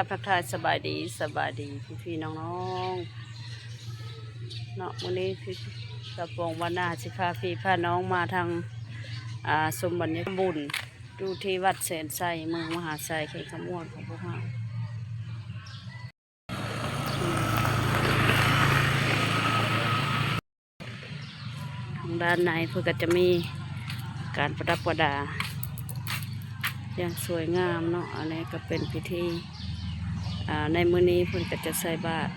ທັກທາຍສະບາຍດີ ສະບາຍດີພີ່ໆນ້ອງໆເນາະ. ມື້ນີ້ພີ່ ສາວປອງບ້ານນາຊິພາພີ່ພານ້ອງມາທາງ ອ່າ ຊົມບັນຍາກາດບຸນ ຢູ່ທີ່ວັດແສນໄຊ ເມືອງມະຫາໄຊ ແຂວງຄຳມ່ວນຂອງພວກເຮົາ. ທາງດ້ານໃນເພິ່ນກໍຈະມີການປະດັບປະດາຢ່າງສວຍງາມເນາະ. ອັນນີ້ກໍເປັນພິທີ ອ່າ ໃນມື້ນີ້ເພິ່ນກໍຈະໃສ່ບາດ.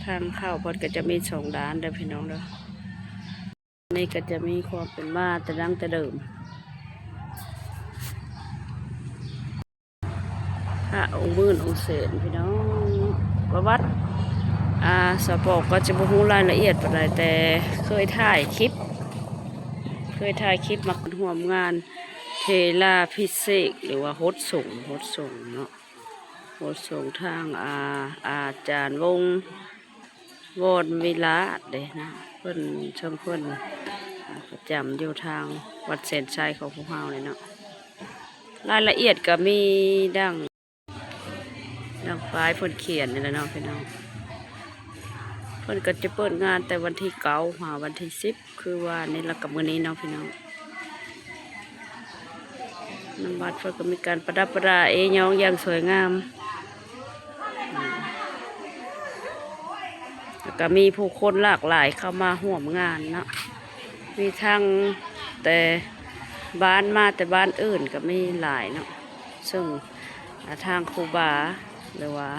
ທາງເຂົ້າເພິ່ນກໍຈະມີສອງດ້ານເດີພີ່ນ້ອງເດີ. ນີ້ກໍຈະມີຄວາມເປັນມາແຕ່ດັ້ງແຕ່ເດີມ ພະອົງໝື່ນອົງແສນພີ່ນ້ອງ. ປະຫວັດ ອ່າ ສາວປອງກໍຈະບໍ່ຮູ້ລາຍລະອຽດປານໃດ ແຕ່ເຄີຍຖ່າຍຄລິບ ເຄີຍຖ່າຍຄລິບມາຮ່ວມງານເຖລາພິເສກ ຫຼືວ່າຫົດສົງ ຫົດສົງເນາະ ຫົດສົງທາງ ອ່າ ອາຈານວົງ ວອນວິລາດເດ້ນະ ເພິ່ນ ເຊິ່ງເພິ່ນ ອ່າ ປະຈຳຢູ່ທາງວັດແສນໄຊຂອງພວກເຮົານີ້ເນາະ. ລາຍລະອຽດກໍມີດັ່ງ ດັ່ງປ້າຍເພິ່ນຂຽນນີ້ແຫຼະເນາະພີ່ນ້ອງ. ເພິ່ນກໍຈະເປີດງານແຕ່ວັນທີເກົ້າຫາວັນທີສິບ ຄືວ່ານີ້ລະ ກັບມື້ນີ້ເນາະພີ່ນ້ອງ. ນຳວັດເພິ່ນກໍມີການປະດັບປະດາເອ້ຍ້ອງຢ່າງສວຍງາມ ແລ້ວກໍມີຜູ້ຄົນຫຼາກຫຼາຍເຂົ້າມາຮ່ວມງານເນາະ ມີທັງແຕ່ບ້ານມາແຕ່ບ້ານອື່ນກໍມີຫຼາຍເນາະ. ເຊິ່ງ ອ່າ ທາງຄູບາ ຫຼືວ່າ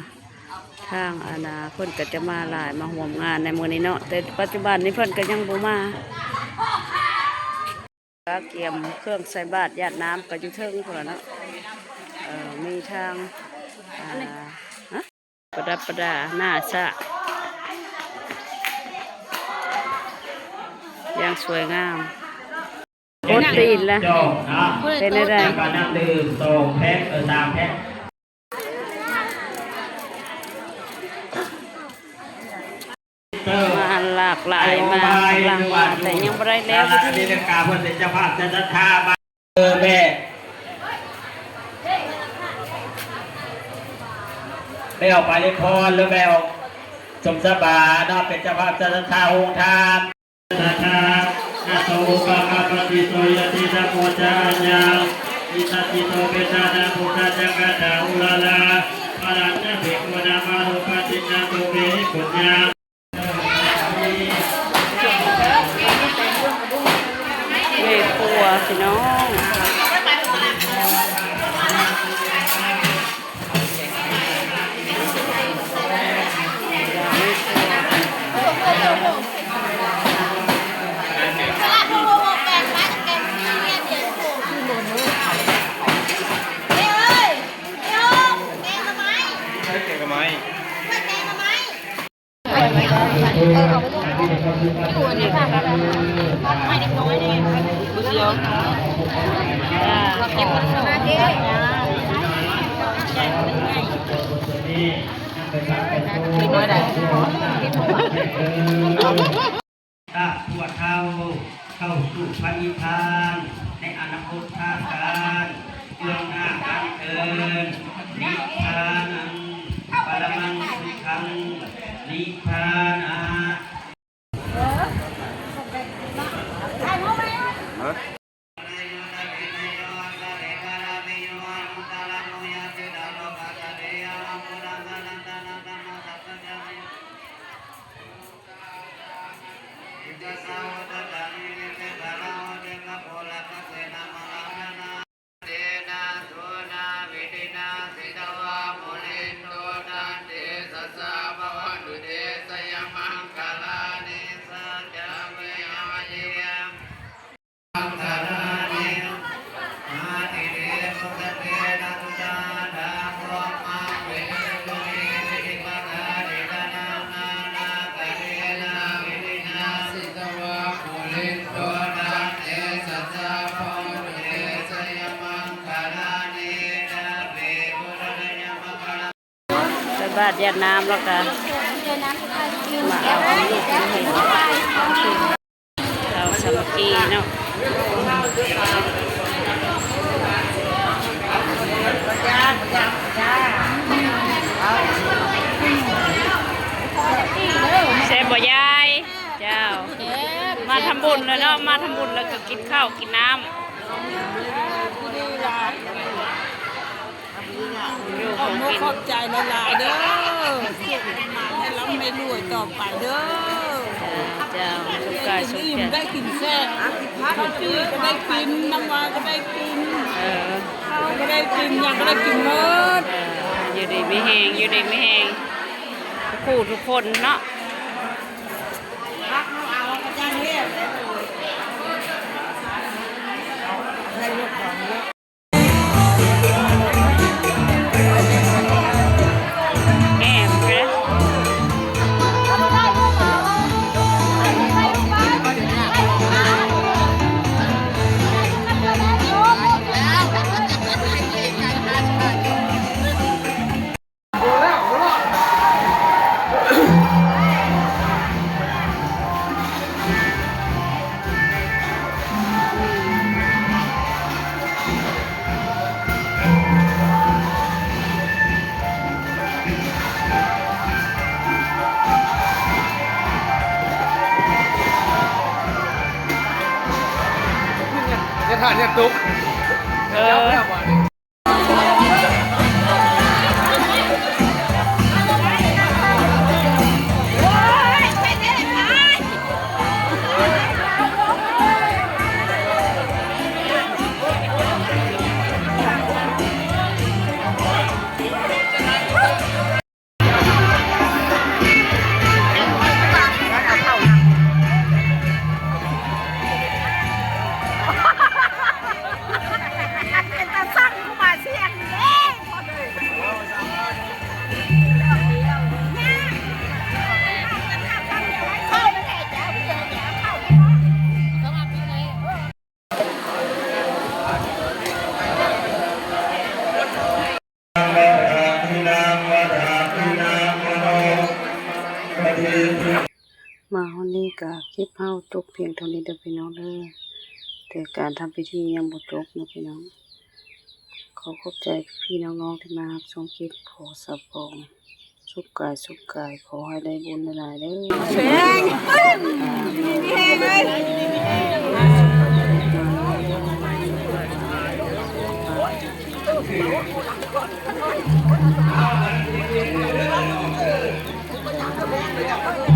ທາງອັນນ່າ ເພິ່ນກໍຈະມາຫຼາຍ ມາຮ່ວມງານໃນມື້ນີ້ເນາະ ແຕ່ປັດຈຸບັນນີ້ເພິ່ນກໍຍັງບໍ່ມາ. ກະກຽມເຄື່ອງໃສ່ບາດຢາດນ້ຳກໍຢູ່ເທິງພຸ້ນລະເນາະ. ເອີ ມີທາງ ອ່າ ປະດັບປະດາໜ້າສະຢ່າງສວຍງາມ. ໂອດຕີນລະ ເປັນແນວໃດ? ນ້ຳດື່ມສອງແພັກ ເອີ ສາມແພັກ. ມາຫຼາກຫຼາຍ ມາກຳລັງມາ ແຕ່ຍັງບໍ່ໄດ້ແລ້ວພິທີ. ເອີ ແມ່ ແມ່ອອກໄປເລນພອນ ຫຼືແມ່ອອກສົມສະບາເນາະ ເປັນເຈົ້າພາບເຈົ້າສັດທາໂຮງທານ. ສັດທາ ນະໂສອຸປະກຳປະຕິໂສ ຍະຕິສະໂມຈະອັນຍັງ ອິຕາຕິໂສ ເປຕານັງ ພຸດທະຈັກກະທາ ອຸລາລາ ພະລັນຈະ ພິກຂຸນາມານຸປະຕິນນາຕຸເມ ປຸນຍັງ. ແມ່ຄົວພີ່ນ້ອງ ພວກເຮົາເຂົ້າສູ່ພະນິບພານໃນອະນາຄົດການ ເບື້ອງໜ້າອັນເທີນ ນິບພານັງ ປະລະມັງສຸຂັງ ນິບພານະ. ໃສ່ບາດຢາດນ້ຳແລ້ວກະມາເອົາອັນນີ້ ເອົາສາມັກຄີເນາະ. ຍາຍ ເຈົ້າ ມາທຳບຸນແລ້ວເນາະ ມາທຳບຸນແລ້ວກໍກິນເຂົ້າກິນນ້ຳ. ຂອບອົກຂອບໃຈຫຼາຍໆເດີ ໃຫ້ລ່ຳໃຫ້ລວຍຕໍ່ໄປເດີ. ເຈົ້າ ສຸກກາຍສຸກໃຈ ໄດ້ກິນແຊບ ເຂົ້າຈີ່ກໍໄດ້ກິນ ນ້ຳຫວານກໍໄດ້ກິນ ເອີ ເຂົ້າກໍໄດ້ກິນ ຫຍັງກໍໄດ້ກິນໝົດ. ເອີ ຢູ່ດີມີແຮງ ຢູ່ດີມີແຮງ ທຸກຜູ້ທຸກຄົນເນາະ. ແອມເດີ. ຢ່າຖ້າຢ່າຕົກ ເອີ. ເປັນຕາຊັງຜູ້ມາສ່ຽງເດ້. Manopadipī. ມາຮອດນີ້ກະຄລິບເຮົາຈົບພຽງເທົ່ານີ້ເດີພີ່ນ້ອງເດີ ແຕ່ການທຳພິທີຍັງບໍ່ຈົບເນາະພີ່ນ້ອງ. ຂໍຂອບໃຈພີ່ໆນ້ອງໆທີ່ມາຮັບຊົມຄລິບ ຂໍສະບອງ ສຸກກາຍສຸກກາຍ ຂໍໃຫ້ໄດ້ບຸນຫຼາຍໆເດີ. ແຮງ ມີແຮງເລີຍ.